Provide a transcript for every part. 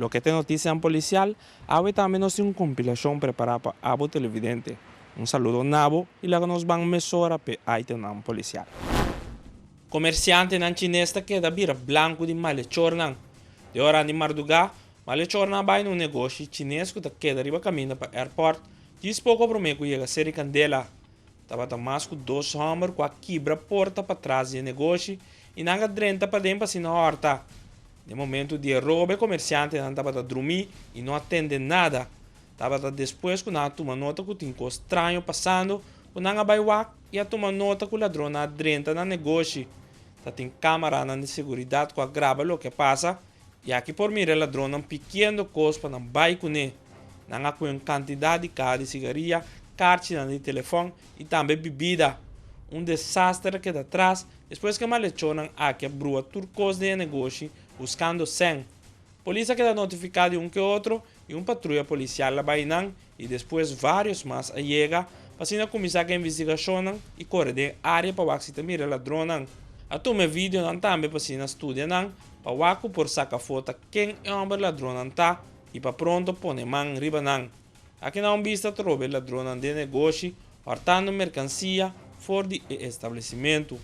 Loke ta notisianan polisial, awe tambe nos tin un kompilashon prepará pa abo televidente. Un saludo na bo i laga nos ban mesora p'e itemnan polisial. Komersiantenan chines ta keda bira blanku di malechornan. Den oran di mardugá, malechornan a bai na un negoshi chines ku ta keda riba kaminda pa airport djis poko promé ku yega seri kandela. Tabata mas ku dos hòmber ku a kibra porta patras di e negoshi i nan a drenta paden pa asina hòrta. Den momentu di e robo e komersiantenan tabata drumí i no a tende nada. Tabata despues ku nan a tuma nota ku tin kos straño pasando ku nan a bai wak i a tuma nota ku ladronnan a drenta nan negoshi. Ta tin kámaranan di seguridat ku a graba loke a pasa i aki por mira e ladronnan pikiendo kos pa nan bai kuné. Nan a kue un kantidat di kaha di sigaria, karchinan di telefòn i tambe bibida. Un desaster a keda tras despues ku e malechornan aki a brua tur kos den e negoshi buskando sèn. Polis a keda notifiká di un ke otro i un patruya polisial a bai nan i despues vários mas a yega pa asina kuminsá ku e investigashonnan i kore den e área pa wak si ta mira ladronnan. A tuma e videonan tambe pa asina studia nan pa wak ku por saka afó ta ken e hòmber ladronnan ta i pa pronto pone man riba nan. Aki na un bista trobe ladronnan den negoshi hòrtando merkansia for di e establesimentu.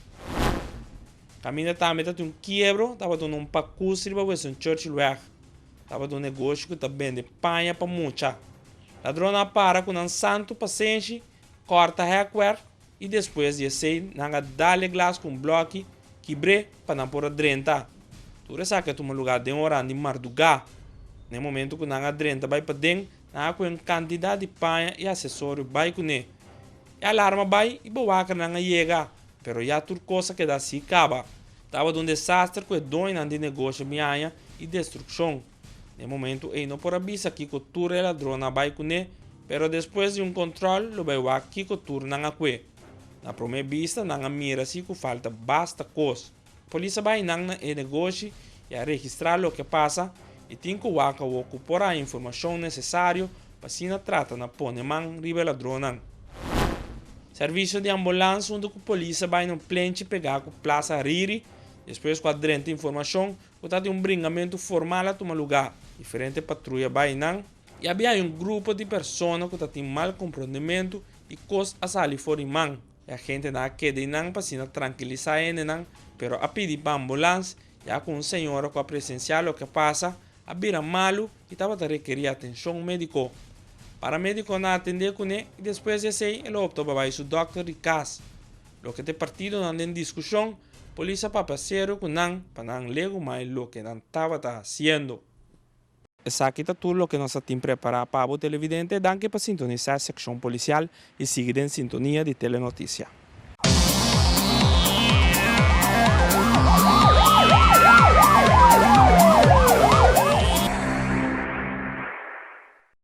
Kaminda tambe ta tin un kiebro tabata un pakus riba Winston Churchillweg. Tabata un negoshi ku ta bende paña pa mucha. Ladronnan a para ku nan santu pasenshi, kòrta hèkwerk i despues di esei nan a dal e glas ku un blòki kibr'é pa nan por a drenta. Tur esaki a tuma lugá den oran di mardugá. Na e momentu ku nan a drenta bai paden, nan a kohe un kantidat di paña i asesorio bai kuné. E alarma bai i bowakernan a yega, pero ya tur kos a keda así kaba. Tabata un desaster ku e doñonan di negoshi a bin haña i destrukshon. Na e momentu ei no por a bisa kiko tur e ladronnan a bai kuné, pero despues di un kontròl lo bai wak kiko tur nan a kue. Na promé bista nan a mira si ku falta basta kos. Polis a bai nan na e negoshi i a registrá loke a pasa i tin ku wak awor ku por haña informashon nesesario pa asina trata na pone man riba e ladronnan. Servisio di ambulans huntu ku polis a bai na un plenchi pegá ku Plaza Hariri despues ku a drenta informashon ku ta di un bringamentu formal a tuma lugá. Diferente patruya bai nan i a biaha un grupo di persona ku ta tin mal komprondementu i kos a sali for di man. E agentenan a keda einan pa asina trankilisá e hendenan, pero a pidi pa ambulans, ya ku un señora ku a presensiá loke a pasa a bira malu i tabata rekerí atenshon médiko. Paramédikonan a atendé kuné i despues di esei el a opta pa bai su dòkter di kas. Loke ta e partidonan den diskushon, polis a papia serio ku nan pa nan legumai loke nan tabata hasiendo. Esaki ta tur loke nos a tin prepará pa bo televidente. Danki pa sintonisá e sekshon polisial i sigui den sintonia di Telenoticia.